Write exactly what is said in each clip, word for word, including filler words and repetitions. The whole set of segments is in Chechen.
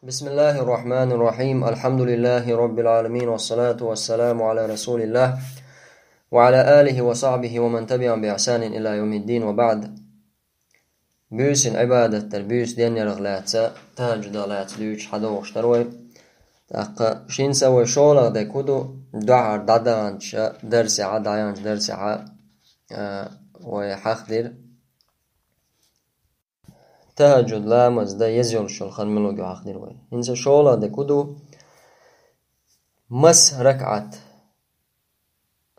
بسم الله الرحمن الرحيم. الحمد لله رب العالمين، والصلاة والسلام على رسول الله وعلى آله وصحبه ومن تبعهم بإحسان إلى يوم الدين، وبعد. Буьйсанна Ӏибадат дар, буьйса денъярах лаьцна, тахӀажжудах лаьцна дуьйцуш хьадогӀуш дар вай. ТӀаккха шин са вай шоллагӀа дерг хӀун ду, дуьххьара дӀадаханча дарсехьа, дӀаяханча дарсехьа, а, вай хьахдира. ТахӀажжуд ламаз дан еза йолуш йолу хан мила ву хьахдира вай. ХӀинца шоллагӀа дерг хӀун ду, маса ракаӀат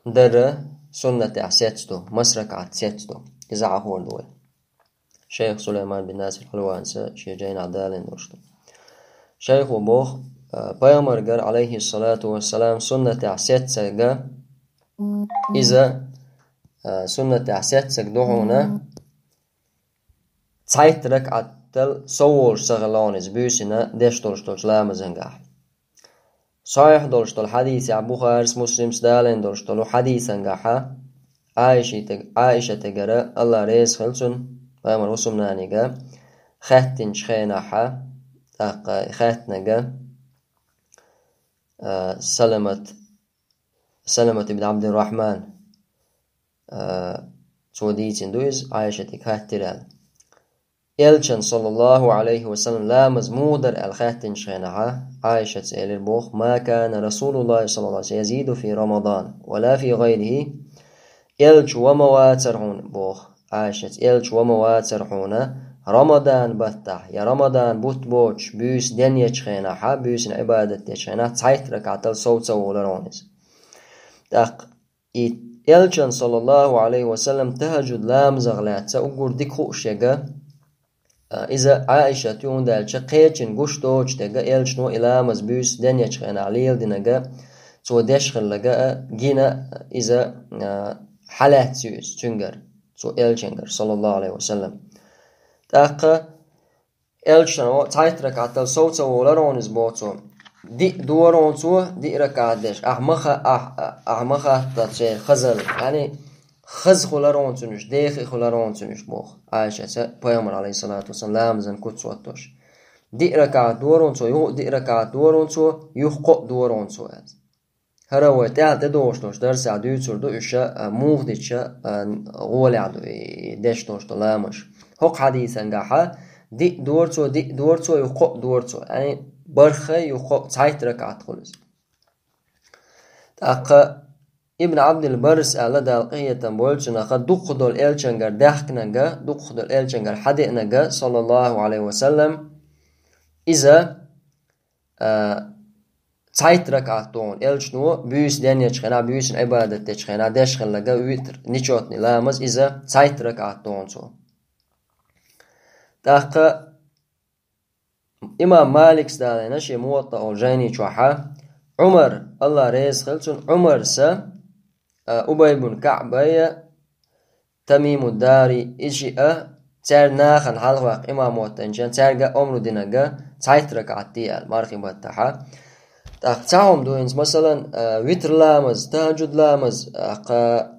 дара суннатехь сецду, маса ракаӀат сецду. Иза хьахор ду вай. Шайх Сулайман бин Насир Хьулванца шен жайнахь далийна долуш ду. Шайхо боху, а, пайхамаргара, алейхиссалату вассалам, суннатехь сеццарга, иза, а, суннатехь сеццарг ду хьуна, цхьайтта ракаӀаттал сов волуш ца хилла хьуна иза буьйсина деш долуш долчу ламазангахь. Сахьихь долуш долу хьадисехь, Бухарис, Муслимс далийна долуш долу хьадисангахьа, Ӏайшита-, Ӏайшатагара, Алла реза хила цунна, пайхамар хӀусамнанига, хаьттинчу хенахьа, тӀаккха хаьттинарг, а, Саламат, Саламат ибн Абдуррахман, а, цо дийцина ду иза, Ӏайшатига хаьттира аьлла. Элчан, саллаллаху алейхи ва саллям, ламаз муха дара аьлла хаьттинчу хенахьа, Ӏайшаца элира боху: «Ма кана Расулуллахи саллаллаху алейхи ва саллям язиду фи Рамадан, ва ла фи гайрихи». Элча ва ма вацара хьуна боху, Ӏайшаца, элча ва ма вацара хьуна, Рамадан баттахь, я Рамадан бутт боцуш, буьйса денъечу хенахьа, буьйсина Ӏибадат дечу хенахь, цхьайтта ракаӀатал сов ца волара хьуна иза. ТӀаккха И Элчан, саллаллаху алейхи ва саллям, тахӀажжуд ламазах лаьцна уггар дика хууш ерг, а, иза Ӏаишат ю, хӀунда аьлча кхечун гуш доцуш дерг, Элчано и ламаз буьйса денъечу хенахь леладинарг, цо деш хилларг а гина иза, а, хьалаьцна ю иза цуьнгара, цо Элчангара, саллаллаху алейхи ва саллям. ТӀаккха Элчано цхьайтта ракаӀатал сов ца волара хьуна иза, боху цо. Диъ дора хьуна цо, диъ ракаӀат деш. Ахь ма ха-, ахь, ахь ма хатта церан хазалла. Яъни, хаза хуьлура хьуна цуьнан уьш, дехий хуьлура хьуна цуьнан уьш, боху Ӏаишаца, пайхамар, алейхиссалату вассалам, ламазан куц хӀоттош. Диъ ракаӀат дора хьуна цо, юха диъ ракаӀат дора хьуна цо, юха кхоъ дора хьуна цо, аьлла. ХӀара вай тӀаьхьа тӀедогӀуш долчу дарсехь дуьйцур ду, уьш, а, муха дича, а, гӀолехь ду и деш долуш долу ламазаш. ХӀокху хьадисангахьа диъ дора цо, диъ дора цо, юха кхоъ дора цо. Яъни, бархӀ, юха кхоъ, цхьайтта ракаӀат хуьлу иза. ТӀаккха Ибн Абдил Баррис аьлла, Дала къинхетам бойла цунах, дукхах долу Элчангара даьхкинарг, дукхах долу Элчангара хьадеънарг, саллаллаху алейхи ва саллям, иза а, цхьайтта ракаӀат дора хьуна Элчано буьйса денъечу хенахь, буьйсанна Ӏибадат дечу хенахь деш хилларг, витр, нечётный ламаз, иза цхьайтта ракаӀат дора хьуна цо. ТӀаккха имам Маликс далийна шен Муваттаъ олу жайни чохьа, Ӏумар, Алла реза хила цунна, Ӏумарса, а, Убай бун КаӀбай, Тамиму Дари, и шиъ а, цаьрга нахана хьалхаваккха имамат динчарна, цаьрга а омра динарг, цхьайтта ракаӀат де аьлла, мархи баттахьа. ТӀаккха цхьа хӀума ду хӀинца, масалан, а, витр ламаз, тахӀажжуд ламаз, а, кха,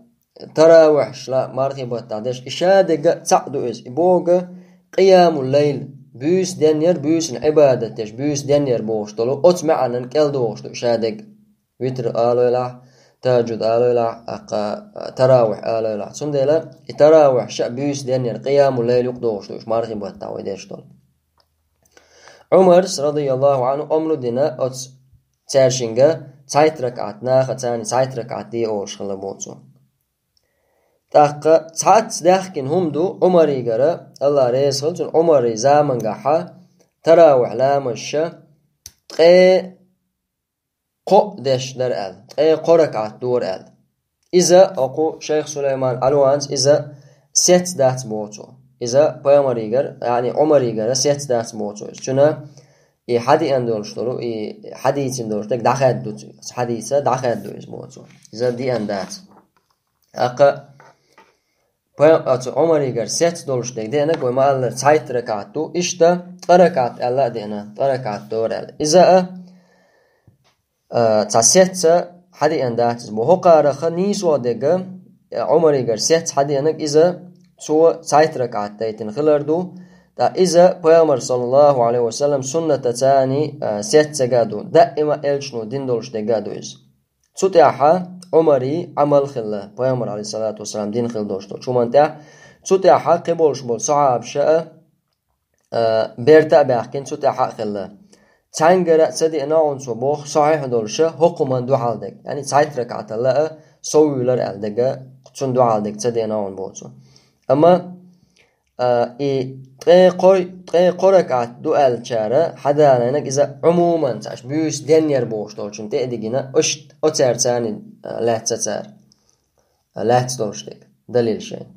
таравихьаш ла мархи баттахь деш, и ша дерг а цхьаъ ду иза. И бохург къиямул лайл, буьйса денъяр, буьйсанна Ӏибадат деш, буьйса денъяр бохуш долу, оцу маьӀнан кӀел дохуш ду и ша дерг. Витр алойлахь, тахӀажжуд алойлахь, аккха таравихь алойлахь. Цундела и таравихь ша буьйса денъяр, къиямул лайл юкъа дохуш ду уьш мархи баттахь вай деш долу. Ӏумарс, радияллаху Ӏанху, омра дина оцу цаьршинга цхьайтта ракаӀат, наха царна цхьайтта ракаӀат де олуш хилла боху цо. ТӀаккха цхьацца даьхкина хӀума ду Ӏумаригара, Алла реза хила цунна, Ӏумари замангахьа таравихь ламазша ткъе кхоъ деш дара аьлла, ткъе кхо ракаӀат дора аьлла. Иза, окху шайх Сулайман Ӏалванца, иза сец дац боху цо. Иза пайхамаригара, яъни Ӏумаригара сец дац боху цо. Иза цуьнан и хьадеана долуш долу, и хьадийцина долуш дерг дӀахаьдда ду цо. Хьадийца дӀахаьдда ду иза боху цо. Иза деана дац. ТӀаккха Пай-, оцу Ӏумаригара сец долуш дерг деанарг, вай ма-аллара, цхьайтта ракаӀат ду, иштта ткъа ракаӀат аьлла а деана, ткъа ракаӀат дора аьлла. Иза а, а, цхьа сецца хьадеана дац иза боху. ХӀокхарах нийсо дерг, а, Ӏумаригара сец хьадеанарг, иза цо цхьайтта ракаӀат дайтина хилар ду, ТӀаккха иза пайхамар, саллаллаху алейхи ва саллям, суннатаца а, сеццага а ду, даима элчано дина долуш дерг а ду иза. Цу тӀехьа Ӏумаран Ӏамал хилла, пайхамар, алейхиссалату вассалам, дина хилла долуш долчу хӀуманна тӀехь, цу тӀехьа кхин болуш болу сахьабаша а, а, берта а баьхкина, цу тӀехьа а хилла. Цхьаьнгара а ца деана хьуна цо боху сахьихь долуша хӀокху хӀуманна дуьхьал дерг, яъни цхьайтта ракаӀаталла а соввуьйлар аьлла дерг, цунна дуьхьал дерг ца деана хьуна боху цо. Амма, а, и ткъе кхо-, ткъе кхо ракаӀат ду аьллачара хьадалийнарг иза Ӏумуман, цхьаъш буьйса денъяр бохуш долчунна тӀе а дигина, иштта оцаьрца а, а, лаьцна цара, а, лаьцна долуш дерг, далил шайн.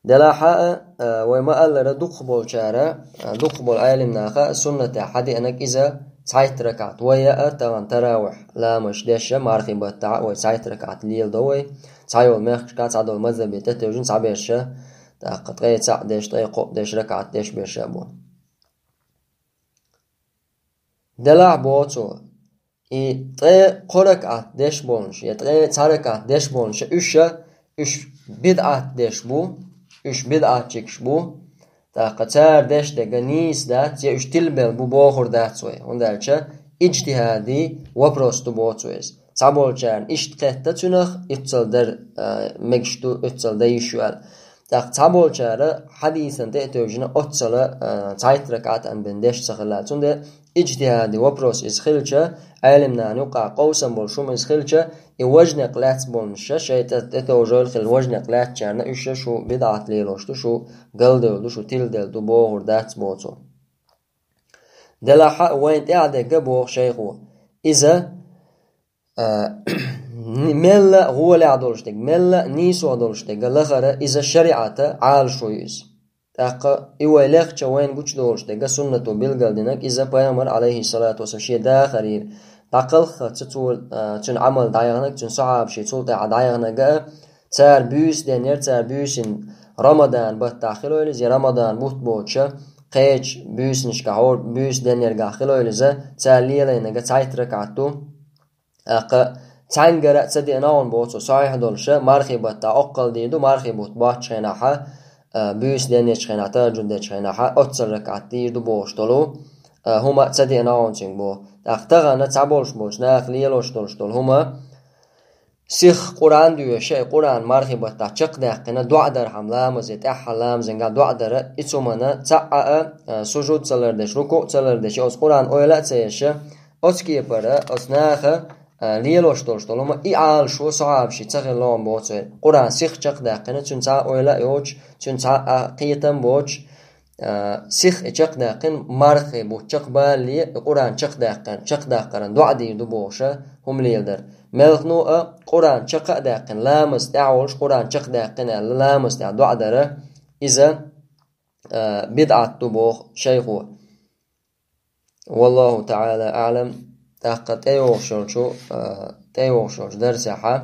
Делахь а, а, вай ма-аллара, дукхахболчара, а, дукхахболу Ӏелимнаха а суннатехь хьадеанарг иза цхьайтта ракаӀат. Вай а тахана таравихь ламазаш деш а, мархи баттахь а вай цхьайтта ракаӀат леладо вай. Цхьайолу мехкашка, цхьадолу мазхӀабе тӀетевжина цхьаберш а, тӀаккха ткъе цхьаъ деш, ткъе кхоъ деш, ракаӀат деш берш а бу. Делахь боху цо, и ткъе кхо ракаӀат деш болуш, я ткъе цхьа ракаӀат деш болуш, уьш а, уьш бидӀат деш бу, уьш бидӀатчикаш бу, тӀаккха цара деш дерг нийса дац, я уьш тилбелла бу бохур дац вай, хӀунда аьлча иджтихӀади вопрос ду боху цо иза. Цхьаболчарна иштта кхетта цуьнах, уьццал дар, а, мегаш ду, уьццал дан йиш ю аьлла. ТӀаккха цхьаболчара хьадийсан тӀе а тевжина оццала, а, цхьайтта ракаӀат а бен деш ца хилла. Цундела иджтихӀади вопрос иза хилча, Ӏелимнана юкъахь къовсам болуш хӀума иза хилча, и важа некъ лаьцна болуш а, шайн тӀе тӀетовжийла хилла важа некъ лаьцначарна уьш а шу бидӀат лелош ду, шу галдевлла ду, шу тилделла ду бохур дац боху цо. Делахь а вайна тӀехь дерг а боху шайхо. Иза, а, мелла а гӀолехь долуш дерг, мелла а нийсо долуш дерг лахара иза шариӀата Ӏалашо ю иза. ТӀаккха и вай лехча вайна гучудолуш дерг суннато билгалдинарг иза пайхамар, алейхиссалату вассалам, шен дахарера дӀакхалххалц цо, а, цуьнан Ӏамал дӀаяханарг, цуьнан сахьабаший цул тӀаьхьа дӀаяханарг а, цара буьйса денъяр, цара буьйсина Рамадан баттахь хилойла иза, я Рамадан бутт боцуша кхечу буьйсанашкахь, хӀора буьйса денъяргахь хилойла иза, цара лелийнарг цхьайтта ракаӀат ду. ТӀаккха цхьаьнгара а ца деана хьуна боху цо, сахьихь долуша, мархи баттахь оккхал дийр ду, мархи бутт боцучу хенахь а, а, буьйса денъечу хенахь, тахӀажжуд дечу хенахь а, оццал ракаӀат дийр ду бохуш долу, а, хӀума а ца деана хьуна цуьнга боху. ТӀаккха тахана цхьаболуш болчу наха лелош долуш долу хӀума, сиха Къуръан доьшуш а, и Къуръан мархи баттахь чекхдаьккхина, доӀа дархьама ламазе, тӀаьххьара ламазенгахь доӀа дара, и цу хӀуманна цхьаъ а, а, сужуд ца лардеш, рукуъ ца лардеш, оцу Къуръан ойла а ца еш а, оцу кепара, оцу наха, а, лелош долуш долу хӀума, и Ӏалашо сахьабаший ца хилла хьуна боху цо. Къуръан сиха чекхдаьккхина, цуьнан цхьа а ойла а йоцуш, цуьнан цхьа а кхетам боцуш, а, сиха и чекхдаьккхина, мархи бутт чекхбалале, и Къуръан чекхдаьккхина, чекхдаккхаран доӀа дийр ду бохуша хӀума леладара. Мелхано а Къуръан чекх а даьккхина, ламаз тӀехь а волуш Къуръан чекхдаьккхина аьлла, ламаз тӀехь доӀа дара, иза, а, бидӀат ду боху шайхо. Валлаху таӀала аӀлам, тӀаккха тӀейогӀуш йолчу, а, тӀейогӀуш йолчу дарсехьа,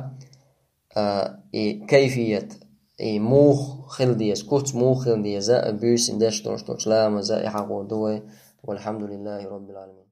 а, и кайфият, и муха хила деза, куц муха хила деза, буьйсанна деш долуш долчу ламаза и хьахор ду вай. Валхьамдулиллахи роббил Ӏаламин.